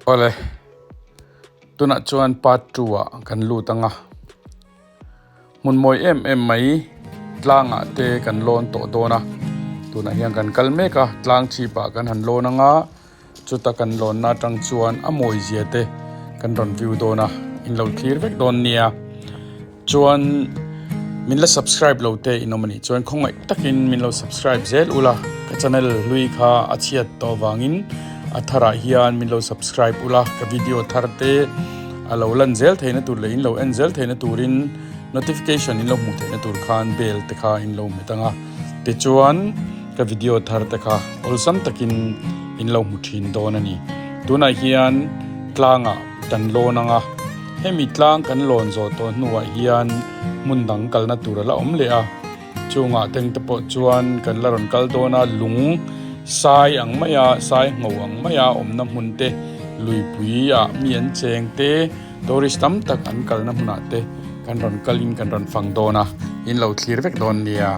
Awle, tunah chuan part 2 ah kan lut anga. Hmun mawi em em mai tlangah te kan lawn tawh dawn a, tunah hian kan kal mek a, tlang chhipah kan han lawn anga, chuta kan lawnna atang chuan a mawi zia te kan rawn view dawn a, in lo thlir vek dawn nia. Chuan min la subscribe lo te in awm a nih chuan khawngaih takin min lo subscribe zel ula, ka channel hlui kha a chhiat tawh avangin a tharah hian min lo subscribe ula, ka video thar te a lo lan zel theihna tur leh in lo en zel theihna turin notification in lo hmuh theihna tur khan bell te kha in lo hmet ang a, tichuan ka video thar te kha awlsam takin in lo hmu thin dawn a ni. Tunah hian tlangah kan lawn ang a, hemi tlang kan lawn zawh tawh hnuah hian hmun dang kalna tur a la awm leh a. Chungah teng te pawh chuan kan la rawn kal dawn a, lung sai ang maia sai ngho ang maia awmna hmun te, luipui ah mi an cheng te, tourist tam tak an kalna hmunah te kan rawn kalin kan rawn fang dawn a, in lo thlir vek dawn nia.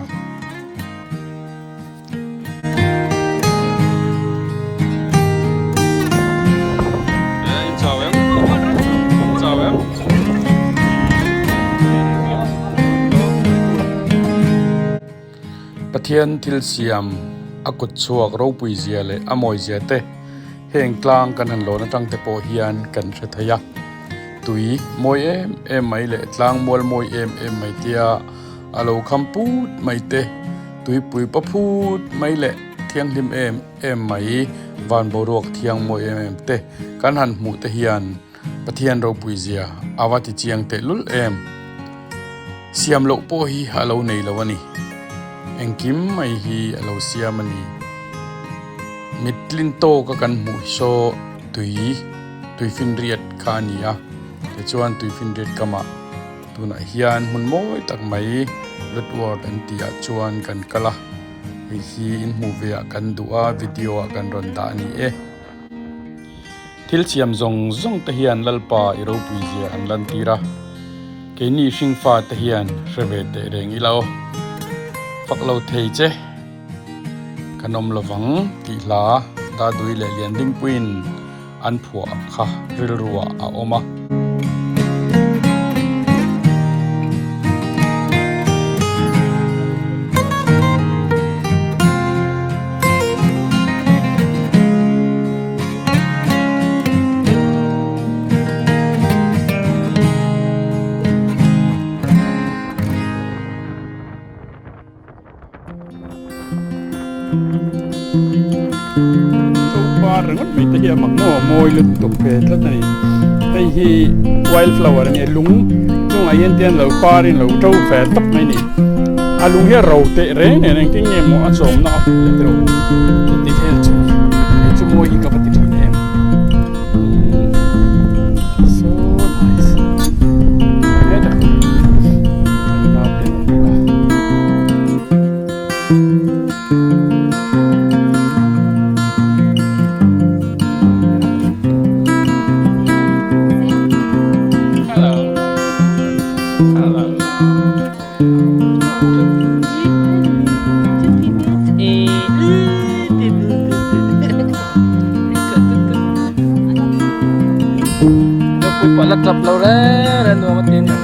Pathian thil siam a kut chhuak ropui zia leh a mawi zia te heng tlang kan han lawn atang te pawh hian kan hre thei a. Tui mawi em em mai leh tlang mual mawi em em mai tia a lo kham put mai te tuipui pa phut mai leh thianghlim em em mai van boruak thiang mawi em em te kan han hmuh te hian Pathian ropui zia a va ti chiang teh lul em. Siam loh pawh hi a lo nei lo a ni. Engkim mai hi a lo siam a ni. Mittlin tawka kan hmuh hi saw tui tuifinriat kha a ni a, tichuan tuifinriat kamah Tunah hian hmun mawi tak mai Ludward an tih ah chuan kan kal a, hei hi in hmuh ve ah kan duh a, video ah kan rawn dah a ni e. Thil siam zawng zawng te hian Lalpa i ropui zia an lan tir a, keini hringfa te hian hre ve teh reng ila aw. Fak lo thei che kan awm lovang tih hla Dadui leh Liandingpuiin an phuah kha rilruah a awm a. Chaupa ringawt mai te hi a mak maw mawi lutuk ve tlat a ni. Hei hi wild flower a ni a lung chungah hian te an lo par in lo to ve tawp mai a ni. A lung hi a ro teh reng nen engtin nge maw a chawmna a fuh leh tiro chuti vel chu hei chu mawi hi ka va ti thin em. So nice. Pui pawh la tap lo reng reng nuam a ti a ni.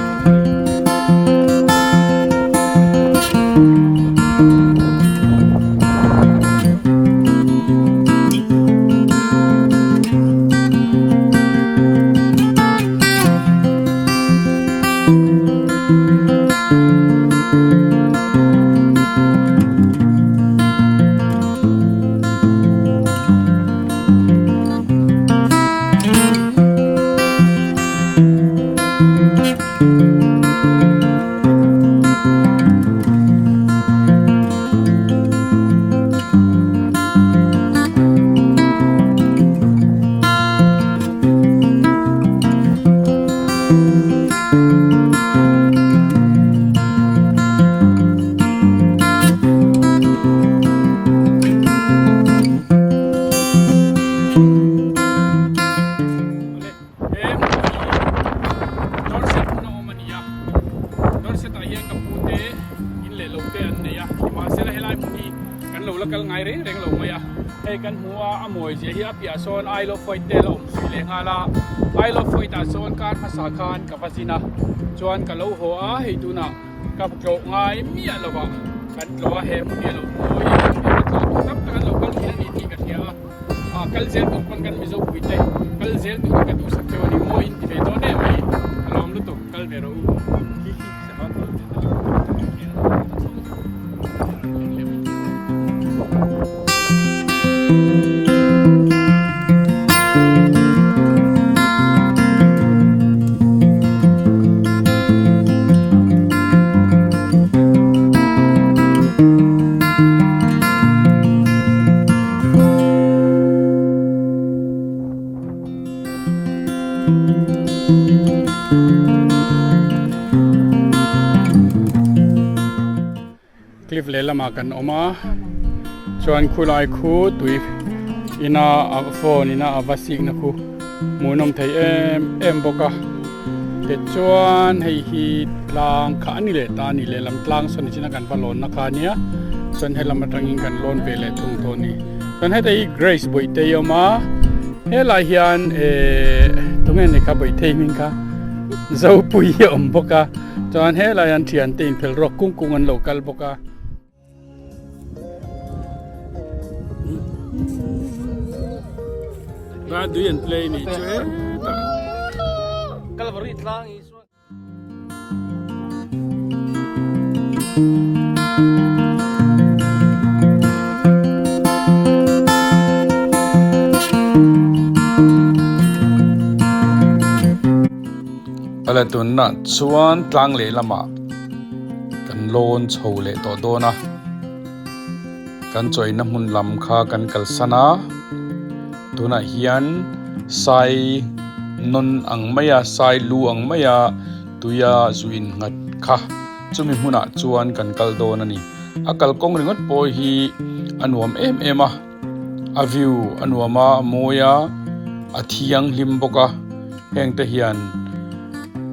hmu a, a mawi zia hi a piah sawn Isle of Wight te la awm zui leh nghal a, Isle of Wight ah sawn kar hmasa khan ka va zin a, chuan ka lo haw a, hei tunah ka tlawh ngai miah lo a, kan tlawh a, he hmun hi a lo mawi em em a, tlawh tur tam tak an lo kal thin a ni tih ka hria a, ah kal zel tur pawn kan Mizo pui te kal zel turin ka duhsak cheu a ni, mawi in ti ve dawn em mai, ka lawm lutuk, kal ve rawh u. Cliff lehlamah kan awm a chuan khulai khu tui ina a phone ina a va sikna khu hmuhnawm thei em em bawk a tichuan hei hi tlang kha a ni leh ta a ni lehlam tlang sawn nichina kan va lawnna kha a nia chuan helam atangin kan lawn ve leh thung tawh a ni chuan heta hi Grace Bawihte a awm a helai hian ehh tunge ni kha Bawihte hming kha Zopui a awm bawk a chuan helai hian thiante inphel ruak kung kung an lo kal bawk a. Tui an play ni chu hetah. Kalvari tlang i Ala tunah chuan tlang lehlamah kan lawn chho leh tawh dawn a, kan chawina hmun lam kha kan kalsan a. Tunah hian sai nawn ang maia sai lu ang maia tuia zu innghat kha chumi hmunah chuan kan kal dawn a ni. A kalkawng ringawt pawh hi a nuam em em a, a view a nuam a, a mawi a, a thianghlim bawk a, heng te hian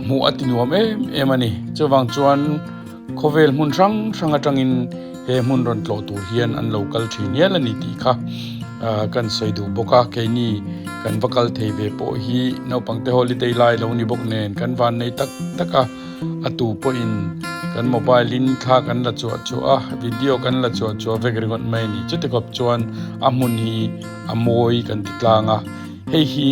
hmuh a ti nuam em em a ni. Chuvang chuan khawvel hmun hrang hrang atangin he hmun rawn tlawh tur hian an lo kal thin hial a ni tih kha kan sawi duh bawk a, keini kan va kal thei ve pawh hi naupang te holiday lai lo ni bawk nen kan van nei tak tak a, a tu pawhin kan mobile in thla kan la chuah chuah a, video kan la chuah chuah vek ringawt mai a ni. Chuti khawp chuan a hmun hi a mawi kan ti tlang a, hei hi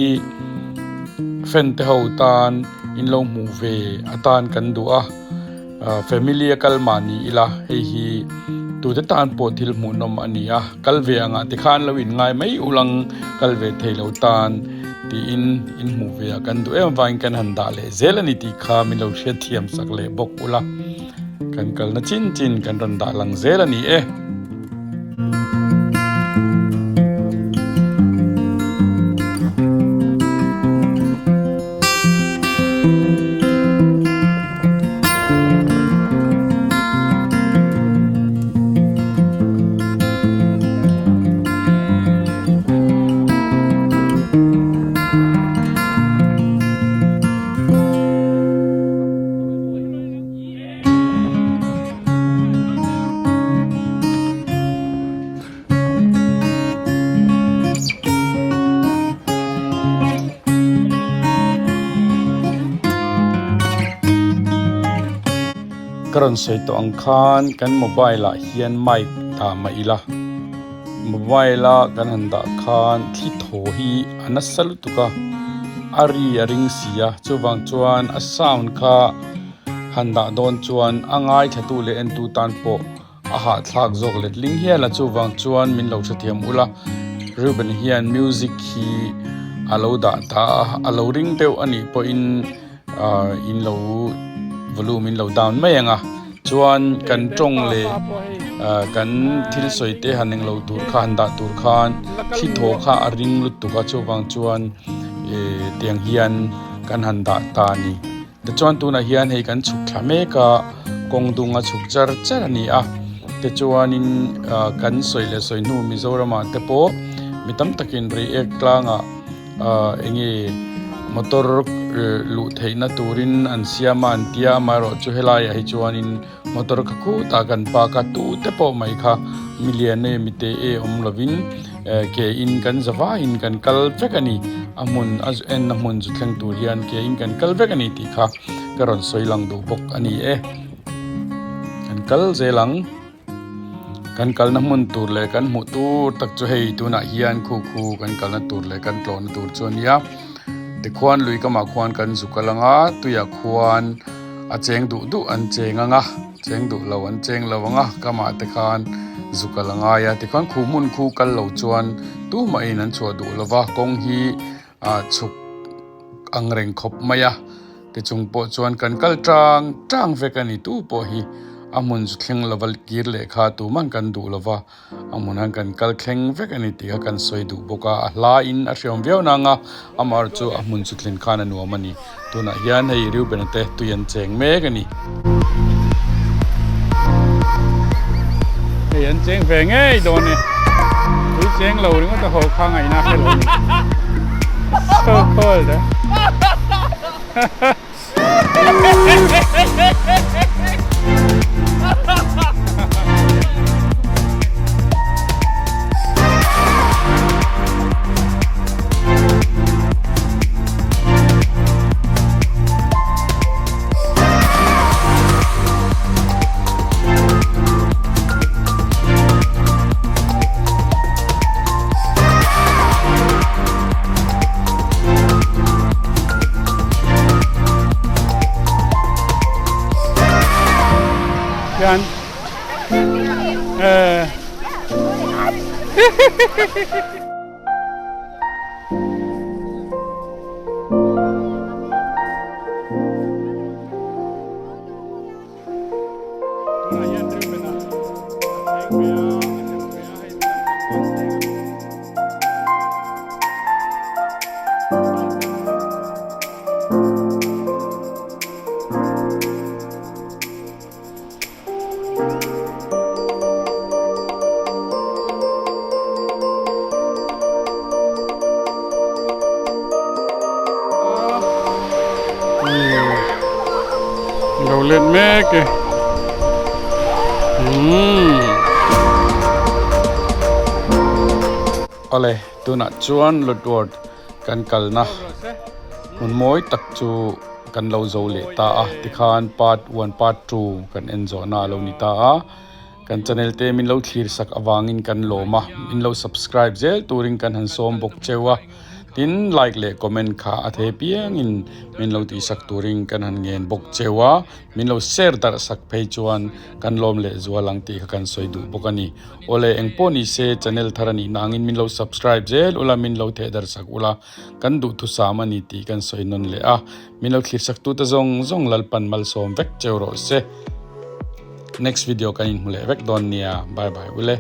fan te ho tan in lo hmuh ve atan kan duh a. Family a kal mah ni ila hei hi tute tan pawh thil hmuhnawm a ni a, kal ve angah te khan lo inngai mai ulang kal ve thei lo tan tiin in hmuh ve a kan duh em avangin kan han dah leh zel a ni tih kha min lo hriatthiam sak leh bawk ula, kan kalna chin chin kan rawn dah lang zel a ni e. Ka rawn sawi tawh ang khan kan mobile ah hian mic dah mah ila mobile a kan han dah khan thli thaw hi a nasa lutuk a a ri a ring si a chuvang chuan a sound kha han dah dawn chuan a ngaithla tu leh entu tan pawh a hahthlak zawk letling hial a chuvang chuan min lo hrethiam ula Reuben hian music hi a lo dah ta a a lo ring deuh a nih pawhin ah in lo volume in lo down mai ang a chuan kan tawng leh ah kan thil sawi te han englo tur kha han dah tur khan thli thaw kha a ring lutuk a chuvang chuan eh tiang hian kan han dah ta a ni. Tichuan tunah hian hei kan chhuk thla mek a, kawng dung a chhuk char char a ni a, tichuanin ah kan sawi leh sawi hnu Mizoramah te pawh mi tam takin Reiek tlangah ah eng nge Motor luh theihna turin an siam a an tia amaherawhchu helaiah hi chuanin motor kha khutah kan park a tute pawh mai kha milian e mite e awm lovin ke in kan za vaiin kan kal vek a ni a hmun a enna hmun chu thleng tur hian ke in kan kal vek a ni tih kha ka rawn sawi lang duh bawk a ni e kan kal zel ang. Kan kalna hmun tur leh kan hmuh tur tak chu hei tunah hian khu khu kan kalna tur leh kan tlawhna tur chu a nia. Tikhuan lui kamah khuan kan zu kal ang a, tuiah khuan a cheng duh duh an cheng ang a, cheng duh lo an cheng lo ang a, kamah te khan zu kal a ngai a. Tikhuan khu hmun khu kal lo chuan tumahin an chhuah duh lo va, kawng hi ah chhuk ang reng khawp mai a tichung pawh chuan kan kal tang tang vek a ni tu pawh hi a hmun chu thleng lova kir leh kha tuman kan duh lova a hmun han kan kal thleng vek a ni tih kha kan sawi duh bawk a a hla in a hriawm viau nang a amaherawh chu a hmun chu thlen khan a nuam a ni tunah hian hei Reuben-a te tui an cheng mek a ni. Hei an cheng ve ngei dawn e. Tui cheng lo ringawt a haw kha ngaihna hre lo ni. So cold eh. Hian eh Lo let mek e. Umm. Awle, tunah chuan Lutward kan kalna hmun mawi tak chu kan lo zo leh ta a tikhan part one part two kan en zawhna a lo ni ta a kan channel te min lo thlir sak avangin kan lawm a min lo subscribe zel turin kan han sawm bawk cheu a tin like leh comment kha a thei piangin min lo tih sak turin kan han ngen bawk cheu a min lo share darh sak phei chuan kan lawm leh zual ang tih kha kan sawi duh bawk a ni. Awle engpawh ni se channel thar a nih nangin min lo subscribe zel ula min lo theh darh sak ula kan duhthusam a ni tih kan sawi nawn leh a, min lo thlir sak tute zawng zawng Lalpan malsawm vek cheu rawh se. Next video kan inhmu leh vek dawn nia, bye bye ule.